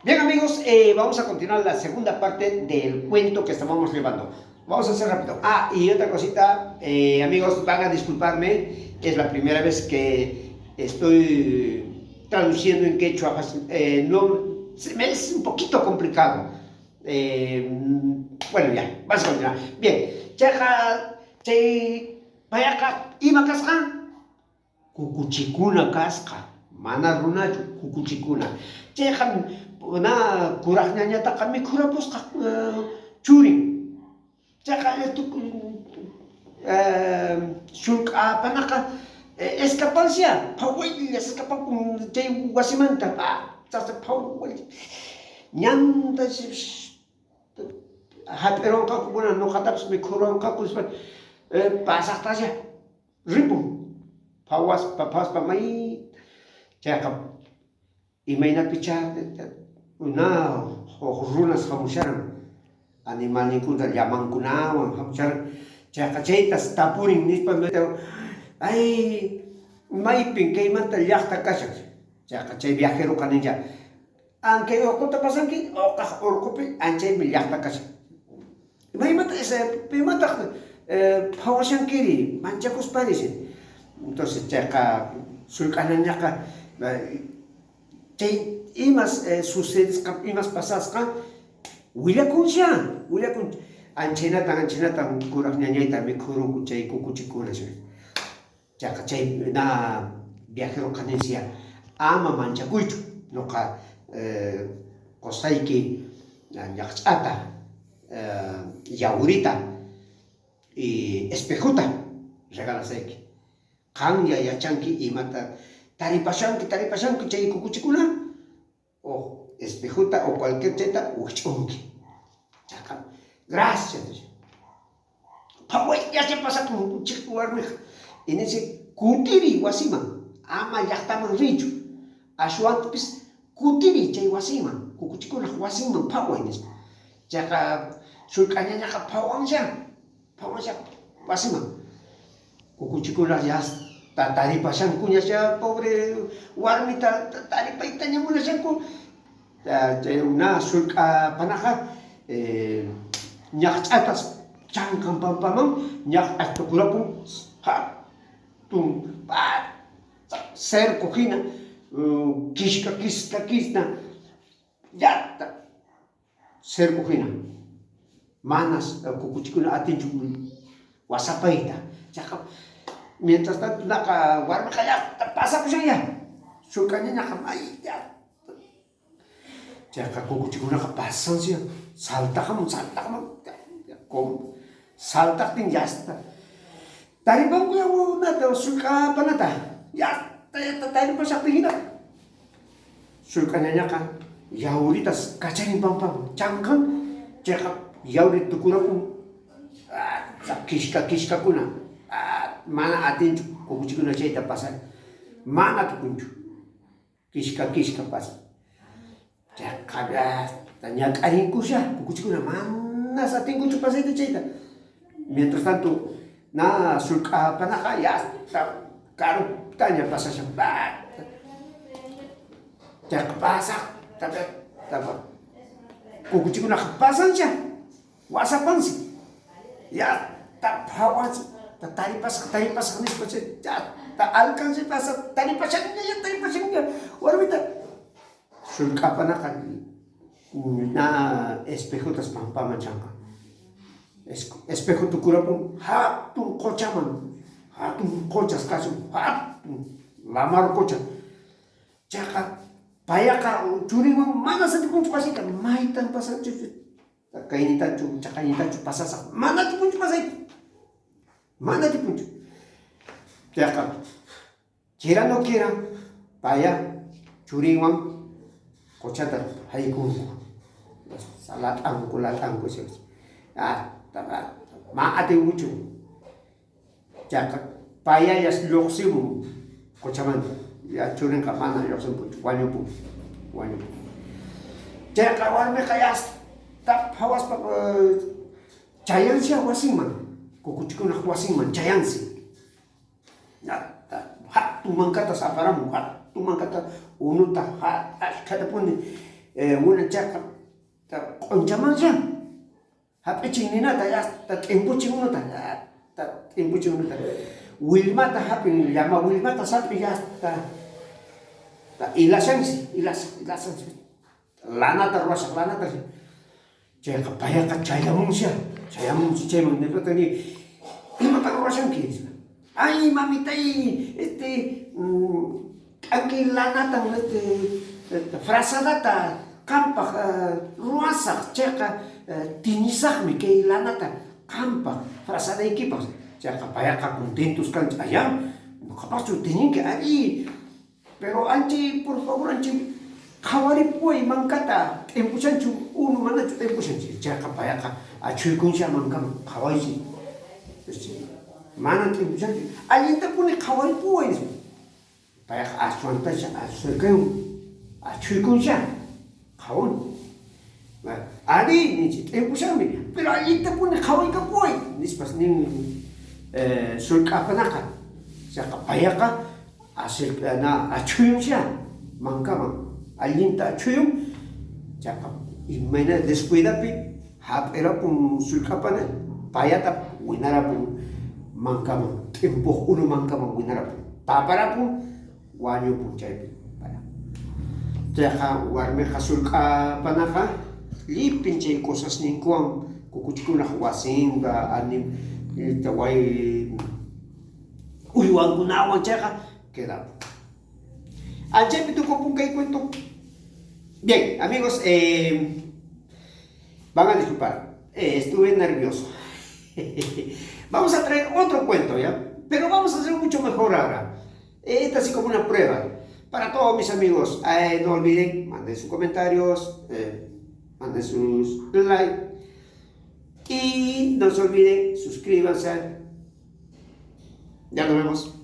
Bien amigos, eh, vamos a continuar la segunda parte del cuento que estábamos llevando. Vamos a hacer rápido. Ah, y otra cosita, eh, amigos, van a disculparme, es la primera vez que estoy traduciendo en quechua. Eh, no, se me es un poquito complicado. Eh, bueno, ya, vamos a continuar. Bien, chayqa, chay payaqa ima kasqa? Kukuchikuna kasqa, mana runachu, kukuchikuna. Chayqa na kuraj ñañataqa mikhurapusqa churin. Chayqa sullk'apanaqa escapansya, phawaylla escapakun chay wasimanta, phawaylla ñanta hap'iruwanqaku, noqatapis mikhuruwanqaku nispa pasajtasya. Ripun, phawaspa, phawaspa may chayqa imaynapichá na huk runas hamusharan animalninkunata llamankunawan hamusharan chayqa chaytas tapurin nispa ay maypin kaymanta llaqta kashan chayqa chay viajeroqa ninchá ankay urquta pasanki uqaq urqupi anchaymi llaqta kashan. Maymanta pimataq phawashankiri manchakuspari? Entonces chayqa sullk'anañaqa chay imas sucedesqa imas pasasqa willakunsha willakun anchhaynatan anchhaynatan kuraq ñañayta mikhurunku chay kukuchikuna. Chayqa chay na viajeroqa ninsiya ama manchakuychu noqa qosayki llaqch'ata, yawrita y espejota regalasayki. Qanlla yachanki imata taripashanki taripashanki chay kukuchikuna. Uj espejota o cualquier chayta wijch'unki. Chayqa gracias nispa. Phawayllacha pasapun chej warmeqa. Y ninsi kutiriy wasiman, ama llajtaman riychu. Ashwanpis kutiriy chay wasiman, kukuchikunaj wasinman phaway nispa. Chayqa sullk'añañaqa phawansha, phawansha wasiman. Kukuchikunaj yasta taripashankuñasha pobre warmita taripaytaña munashanku. Chay na sullk'a panaqa ñaqch'atas chanqan pampaman ñaqch'a tukurapun hatun cerco hina kiska kiska kiska llaqta Cerco hina manas kukuchikuna atinchu wasapayta. Chayqa mientras tanto naqa warmiqa llaqta pasapushanya sullk'añañaqa maylla. Chayqa kukuchikunaqa pasansi saltaqamun saltaqamun saltaqtin llasta taripanku unata sullk'apanata llaqta llaqta taripashaqtin hina. Sullk'añañaqa yawritas kacharin pampaman chanqan, chayqa yawri tukurapun kishka kishkakuna mana atinchu kukuchikuna chayta pasar, mana tukunchu kishka kishka pasan. Chayqa ñak'arinkusha kukuchikuna manas atinkuchu pasayta chayta. Mientras tanto na sullk'apanaqa yasta karutaña pasashan chayqa pasaq kukuchikunaqa pasansha wasapansi yasta phawansi taripasaq taripasaq nispa yasta alcance pasaq taripashanña taripashanña warmita sullk'apanaqa na espejotas pampaman chanqa. Espejo tukurapun hatun qochaman, hatun qochas kashan, hatun lamar qocha. Chayqa payaqa churinwan mana satikunchu pasayta, maytan pasanchis kaynitachu chaqaynitachu pasasaq, mana atikunchu pasayta, mana atikunchu. Chayqa quiera no quiera paya churinwan qochata haykunku lat'anku lat'anku ma atinkuchu chayqa payallas lluqsimun qochamanta churinqa mana lluqsimpunchu wañupun wañupun chayqa warmiqa yasta phawaspa chayansya wasinman kukuchikunaq wasinman chayansi. Hatun mankatas aparamun, hatun mankata unuta askhatapuni. Winanchaqa q'onchamanña hap'ichin ninata llaqta t'impuchin unuta llaqta t'impuchin unuta willmata hap'in llama willmata sap'in llaqta ilashansi ilashan ilashansi lanata ruwashan lanata chayqa payaqa chayamunsyá chayamunsi chayman nispa imatan ruwashanki nispa ay mamitay este k'anki lanatan este frazadata qampaj ruwasaj chayqa tiñisajmi kay lanata qampaj frazadaykipaj chayqa payaqa contentos kanchis ayá noqapajchu tiñinki arí Pero anchay por favor anchay qhawaripuway mankata t'impushanchu unu manachu t'impushan chayqa payqa achhuykunsha mankaman qhawaysi mana t'impushanchu allintapuni qhawaripuway nispa payqa aswantacha asurkaywan achhuykunsha qhawan arí ninchik t'impushanmi pero allintapuni qhawaykapuway nispas nin sullk'apanaqa chayqa payaqa Achhuyunsyá mankaman allinta achhuyun chayqa imayna descuidapi hap'irapun sullk'apana payata winarapun mankaman t'impoj unu mankaman winarapun taparapun wañupun chaypi chayqa warmeqa sullk'apanaqa llipin chay cosasninkuwan kukuchikunaj wasinta Uywankunawan chayqa quedapun. Anchaypi tukupun kay cuento. Bien, amigos, eh, van a disculpar, eh, estuve nervioso. vamos a traer otro cuento, ¿ya? Pero vamos a hacer mucho mejor ahora. Esta así como una prueba. Para todos mis amigos, eh, no olviden, manden sus comentarios, eh, manden sus likes. Y no se olviden, suscríbanse. Ya nos vemos.